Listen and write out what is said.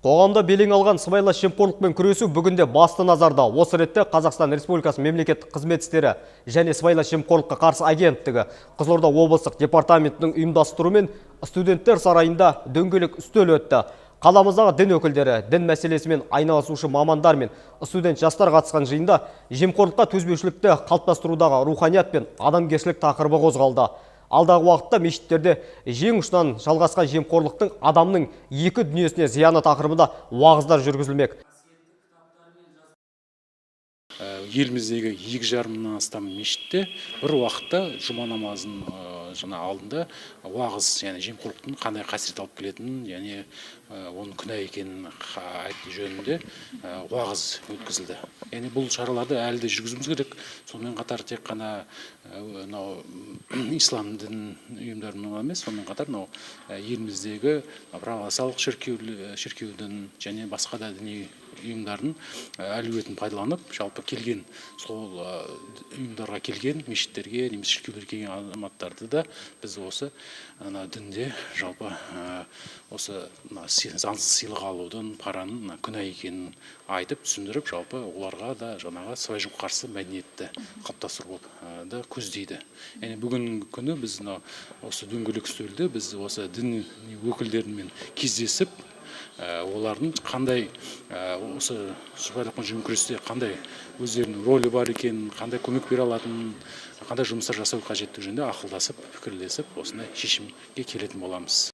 Қоғамда белең алған сыбайлас жемқорлықпен күресу бүгінде басты назарда. Осы ретте Қазақстан Республикасы мемлекеттік қызмет істері және сыбайлас жемқорлыққа қарсы агенттігі Қызылорда облыстық департаментінің ұйымдастыруымен студенттер сарайында дөңгелек үстел өтті. Қаламыздағы дін өкілдері, дін мәселесімен айналысушы мамандар мен студент жастар қатысқан жиында жемқорлыққа төзбеушілікті қалыптастырудағы руханият пен адамгершілік тақырыбы қозғалды. Алдағы уақытта мешіттерде жең ұшынан жалғасқан жемқорлықтың адамның екі дүниесіне зияны тақырыбында уағыздар жүргізілмек. Еліміздегі 2,5 мыңнан астам мешітте бір уақытта жұма намазының жаңа алдында уағыз, яғни жемқорлықтың қандай қасірет алып келетінін, яғни оның күнә екенін айту жөнінде уағыз өткізілді. Яғни бұл шараларды әлі де жүргізуіміз керек. Сонымен қатар тек қана мынау ислам дін ұйымдарының емес, сонымен қатар мынау еліміздегі православлық шіркеудің және басқа да діни ұйымдардың әлеуетін пайдаланып, жалпы келген сол ұйымдарға келген мешіттерге немесе шіркеулерге келген азаматтарды да біз осы ана дінде жалпы осы заңсыз сыйлық алудың, параның күнә екенін айтып, түсіндіріп, жалпы оларға да жаңағы сыбайлас жемқорлыққа қарсы мәдениетті қалыптастыру да көздейді. Яғни бүгінгі күні біз мына осы дөңгелек үстелде біз осы дін өкілдерімен кездесіп, олардың қандай осы сыбайлас күресте қандай өздерінің рөлі бар екенін, қандай көмек бере алатынын, қандай жұмыстар жасау қажеттігі жөнінде ақылдасып, пікірлесіп, осындай шешімге келетін боламыз.